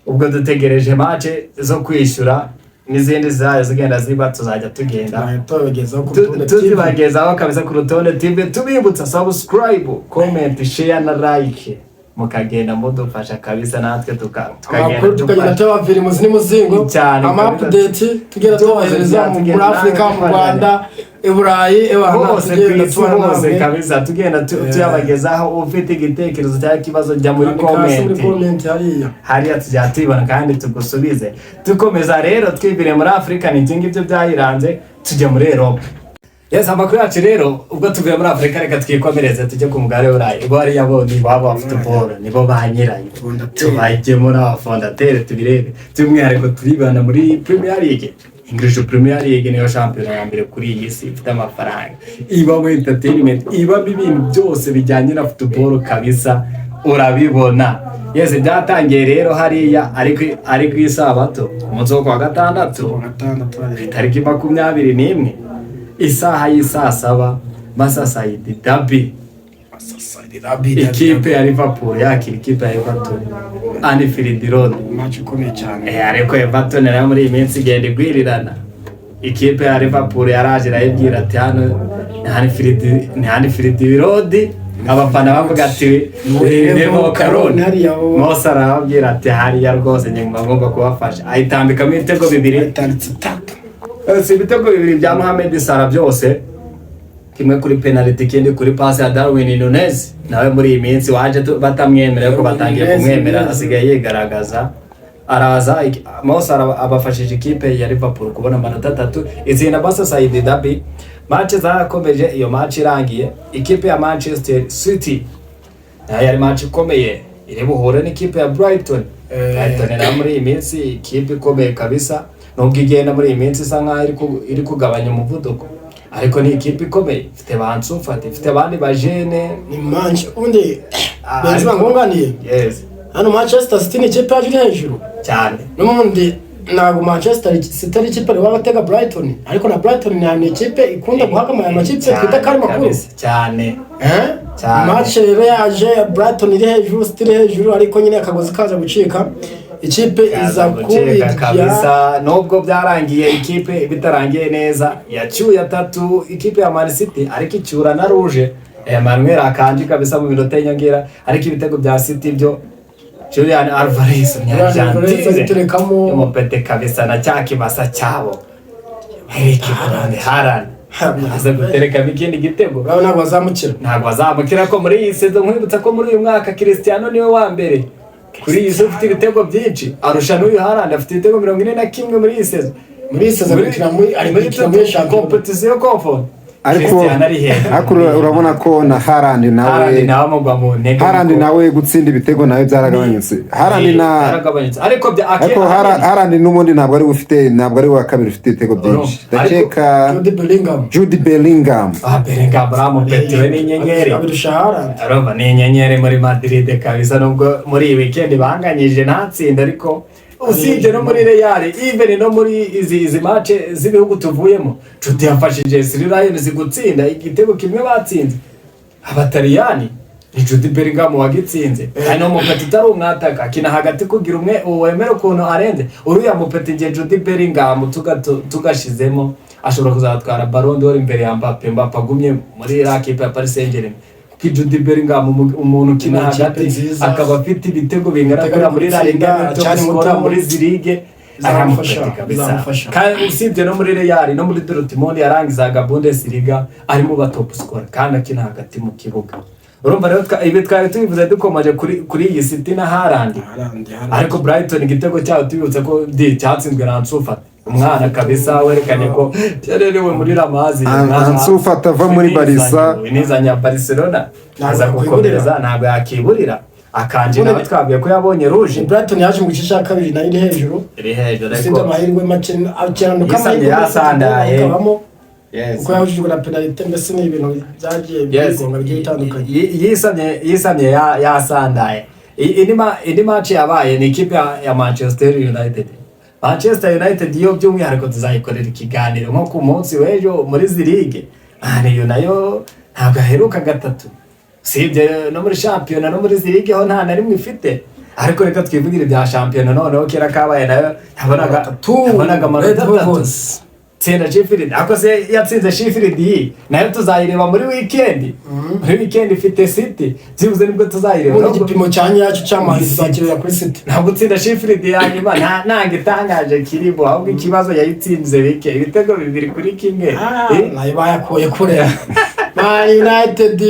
Ubwo dutegereje match zo kwishyura n'izindi zayo zigenda ziba, tuzajya tugenda tubagezaho ku Rutonde TV. Tuzibagezaho kabisa ku Rutonde TV. Tubibutsa subscribe, comment, share na like, mukagenda mudufasha kabisa, natwe tukagenda Amakuru tukagenda dufasha. tubavira imuzi n'umuzingo. Cyane Ama kabisa. update tugenda tubahereza Tugenda muri Afurika, mu dufashanya. Rwanda, i Burayi, ewana Hose ku tugenda isi tubana hose namwe. kabisa, tugenda tuyabagezaho. Ufite igitekerezo cyangwa ikibazo, jya muri Andika hasi muri comment. comment hariya. Hariya tujya tubibona kandi tugusubize. Dukomeza rero, twibire muri Afurika, ni ibyo ngibyo byayiranze. Tujya muri Erope. Yes, amakuru yacu rero, ubwo tuvuye muri Afurika, reka twikomereze tujye ku mugabane w'Uburayi. Ubwo hariya bo ni iwabo wa football, nibo ba nyirayo. Fondateur. Tubajye muri aba fondateur, tubirebe. By'umwihariko turibanda muri Premier League. English Premier League niyo shampiyona ya mbere kuri iyi si ifite amafaranga, ibamo entertainment, ibamo ibintu byose bijyanye na football kabisa, urabibona. Yes, byatangiye rero hariya ari ku isabato, umunsi wo kuwa gatandatu, Gatandatu hariya. Tariki 21, isaha y'isaa 7, Merseyside derby, ikipe ya Liverpool yakira ikipe ya Everton, Anfield Road. Match ikomeye cyane. Ariko Everton nayo muri iyi minsi igenda igwirirana. Ikipe ya Liverpool yaraje irayibwira ati hano ni Anfield, ni Anfield Road. Abafana bavuga ati "Never walk alone." Hariya bo- Mo Salah arababwira ati hariya rwose nyuma ngomba kubafasha, ayitambikamo ibitego bibiri. Itanditse itatu. Si ibitego bibiri bya Mohamed Salah byose, kimwe kuri penalty, ikindi kuri passe ya Darwin Nunez, nawe muri iyi minsi waje batamwemera, ariko batangiye Nunez, kumwemera, Nunez. asigaye yigaragaza. Araza Mo Salah abafashije ikipe ya Liverpool kubona amanota atatu, itsinda Merseyside derby. Match zarakomeje. Iyo match irangiye, ikipe ya Manchester City nayo yari match ikomeye, iri buhure n'ikipe ya Brighton. Brighton nayo muri iyi minsi ikipe ikomeye kabisa, nubwo igenda muri iyi minsi isa nkaho iri kugabanya umuvuduko, ariko ni ikipe ikomeye, ifite ba Ansu Fati, ifite abandi bajene. Ni manche ubundi Ah, Benzema nkunganiye. Yes. Hano Manchester City ni ikipe yaje iri hejuru. Cyane. N'ubundi ntabwo Manchester City ari ikipe ari batega Brighton, ariko na Brighton ni ikipe ikunda guhagamara amakipe twita ko ari makuru. Kabisa, cyane. Eh? Cyane. Match rero yaje Brighton iri hejuru, City iri hejuru, ariko nyine akagozi kaza gucika, ikipe iza Kaza gucika kubirya. kabisa. Nubwo byarangiye ikipe bitarangiye neza, yacyuye atatu ikipe ya Man City, ariko icyura na rouge Emmanuel Akanji kabisa mu minota y'inyongera. Ariko ibitego bya City byo, Julian Alvarez, Julian Alvarez Umunyargentine agiterekamo. umupete kabisa, na cya kimasa cyabo Eric Haaland. Haaland aza guterekamo ikindi gitego. Urabona ntabwo bazamukira. Ntabwo bazamukira ko muri iyi saison, nkwibutsa ko muri uyu mwaka Cristiano niwe wa mbere kuri iyi si ufite ibitego byinshi, arusha n'uyu Haaland, afite ibitego 41 muri iyi saison. Muri iyi saison ari gukina muri shampiyona. Competition confort. Ariko Cristiano ari hejuru. ariko urabona ko na Haaland nawe Haaland nawe amugwa mu ntege. Haaland nawe gutsinda ibitego nawe byaragabanyutse. Haaland na byaragabanyutse, ariko bya ariko Haaland n'ubundi ntabwo ari ufite, ntabwo ari uwa kabiri ufite ibitego byinshi, ndakeka. Jude Bellingham. Jude Bellingham. Ah, Bellingham uramupetiwe n'inyenyeri. Abirusha Haaland. Urumva ni inyenyeri muri Madrid kabisa, nubwo muri iyi weekend banganyije ntatsinda, ariko usibye no muri Real, even no muri izi match z'ibihugu tuvuyemo, Jude yafashije Three Lions gutsinda igitego kimwe batsinze Abataliyani, ni Jude Bellingham wagitsinze. Hari n'umupeti utari umwataka, akina hagati kugira umwe wemera ukuntu arenze uriya mupeti. Ngiye Jude Bellingham tugashizemo ashobora kuzatwara Ballon d'Or imbere ya Mbappe, Mbappe agumye muri iriya kipe ya Paris Saint-Germain, kuko Jude Bellingham umuntu ukina Ni ikipe hagati nziza. akaba afite ibitego bingana Ibitego kuriya muri La Liga, gutsinda, top aracyari scorer muto. muri izi ligue. Bizamufasha, Aramufite kabisa. bizamufasha. Kandi usibye no muri Real, no muri Dortmund yarangizaga Bundesliga ari mu ba top scorer kandi akina hagati mu kibuga. Urumva rero ibi twari tubivuze dukomeje kuri iyi City na Haaland. Haaland, Haaland. Ariko Brighton igitego cyayo tubibutse ko di cyatsinzwe na Ansu Fati, umwana kabisa werekanye ko yarerewe muri La Masia. Ansu Fati ava muri Barca. Winizanya Barcelona Ntabwo aza yakwiburira. gukomereza, ntabwo yakiburira. Akanji nawe twabwiye ko yabonye rouge. Brighton yaje mu gice cya kabiri nayo iri hejuru. Iri hejuru. Usibye Ariko amahirwe make cyane uko Yisamye amahirwe yasandaye. akabamo Yes. kuko yahujijwe na penalite, mbese ni ibintu byagiye Yes. bigonga bigiye bitandukanye. Yisamye yasandaye. Indi match yabaye ni ikipe ya Manchester United. Manchester United yo by'umwihariko tuzayikorera ikiganiro nko ku munsi w'ejo muri zirige. Iyo nayo ntabwo aheruka gatatu, usibye no muri shampiyona, no muri zirige ho nta na rimwe ifite. Ariko reka twivugire ibya shampiyona noneho. Kera kabaye nayo yabonaga Atatu, yabonaga amanota Red 3. Devils. Tsinda Sheffield, ariko se yatsinze Sheffield, iyi nayo tuzayireba muri weekend. Muri weekend ifite City, byibuze nibwo tuzayireba. Ubundi igipimo cya nyacyo cy'amazi tuzakirira kuri City. Ntabwo gutsinda Sheffield ya nyuma nta gitangaje kirimo, ahubwo ikibazo yayitsinze bike, ibitego 2-1. Nayo bayakuye kure. Man United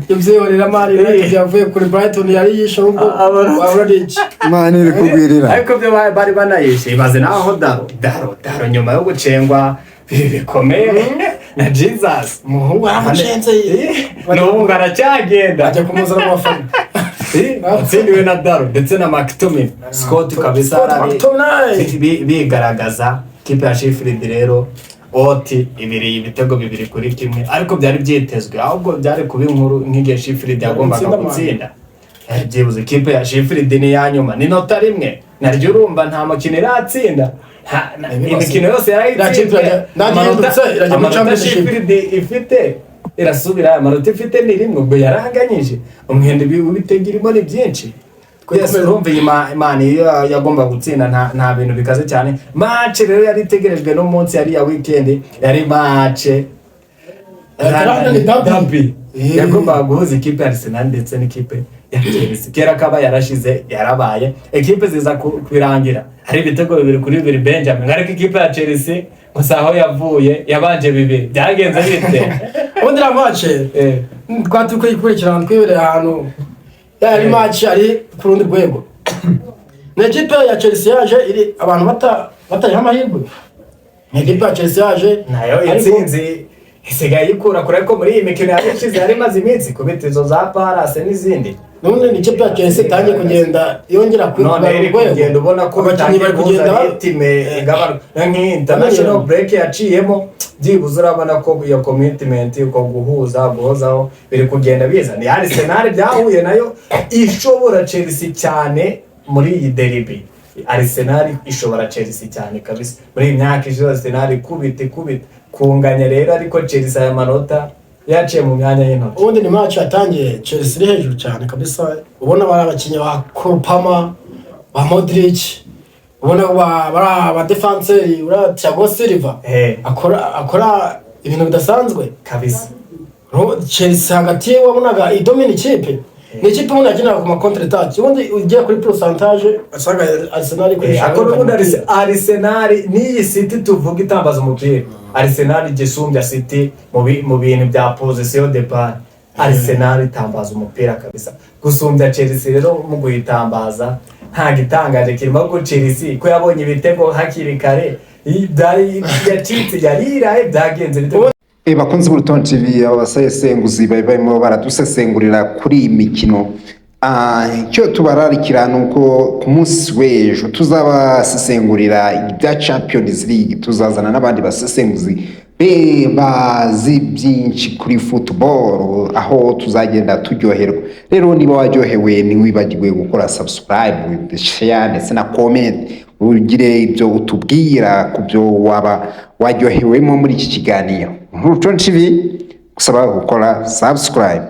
ibyihorera, Man United yavuye kuri Brighton yari yishe, ahubwo wabura ari iki? Imana iri kugwirira. Ariko byo bari banayishe. Ibaze naho Daro nyuma yo gucengwa bikomeye na Jesus. Umuhungu yaramucenze. N'ubu ngo aracyagenda. Ajya kumuzana mu bafana. Yatsindiwe na Daro ndetse na McTominay, Scott kabisa. Scott McTominay. Bigaragaza kipe ya Sheffield rero oti ibiri, ibitego 2-1, ariko byari byitezwe. Ahubwo byari kuba inkuru nk'igihe Sheffield yagombaga Gutsinda. gutsinda. Byibuze ikipe ya Sheffield ni iya nyuma, ni nota rimwe naryo. Urumva nta mukino iratsinda. Imikino yose yarayitsinzwe. Nta gihindutse, irajya muri Amanota Championship. Sheffield ifite irasubira, amanota ifite ni rimwe, ubwo yaranganyije umwenda w'ibitego irimo ni byinshi. Yes, urumva iyi Imana iyo yagomba gutsinda nta bintu bikaze cyane. Match rero yari itegerejwe n'umunsi yari ya weekend, yari match London Derby. Derby. Eh. Yagombaga guhuza ikipe ya Arsenal ndetse n'ikipe ya Chelsea. Kera kaba yarashize yarabaye, ekipe ziza kubirangira hari ibitego 2-2. Benjamin, ariko ikipe ya Chelsea gusa aho yavuye yabanje bibiri, byagenze bite? Ubundi iriya match twari turi kuyikurikirana twibereye ahantu, yari match ari ku rundi rwego. Ni ekipe ya Chelsea yaje iri abantu batayiha amahirwe. Ni ekipe ya Chelsea yaje nayo intsinzi isigaye ikura kure, ariko muri iyi mikino yari ishize yari imaze iminsi kubita izo za Palace n'izindi. N'ubundi ni ikipe ya Chelsea itangiye kugenda yongera None kugarura iri urwego. kugenda ubona ko Abakinnyi bari kugenda rythme igabanuka nk'iyi international break yaciyemo. Byibuze urabona ko iyo commitment, uko guhuza, guhozaho biri kugenda biza. Ni Arsenal byahuye nayo ishobora Chelsea cyane muri iyi derby. Arsenal ishobora Chelsea cyane kabisa. Muri iyi myaka ishize Arsenal ikubita ikubita kunganya rero, ariko Chelsea aya manota yaciye mu myanya y'intoki. Ubundi ni match yatangiye Chelsea iri hejuru cyane kabisa, ubona bari abakinnyi ba Cole Palmer, ba Modric, ubona bari abadefanseri, uriya Thiago Silva akora ibintu bidasanzwe. Kabisa. Chelsea hagati wabonaga idomina ikipe, ni ikipe ubundi yakiniraga ku ma contre attaque. Ubundi ugiye kuri pourcentage asanga Arsenal ikoresha Ariko n'ubundi Arsenal n'iyi City tuvuga itambaza umupira, Arsenal igisumbya City mu bintu bya possession de balle. Arsenal itambaza umupira kabisa gusumbya Chelsea. Rero mu guyitambaza nta gitangaje kirimo ko Chelsea ko yabonye ibitego hakiri kare, byari yacitse yariraye, byagenze bite? Bakunzi b'Urutonde TV, abasesenguzi bari barimo baradusesengurira kuri iyi mikino. Icyo tubararikira ni uko ku munsi w'ejo tuzabasesengurira ibya Champions League, tuzazana n'abandi basesenguzi be bazi byinshi kuri football, aho tuzagenda turyoherwa. Rero niba waryohewe, ntiwibagirwe gukora subscribe, share ndetse na comment, ugire ibyo utubwira ku byo waba waryohewemo muri iki kiganiro. Urutonde TV gusaba gukora subscribe.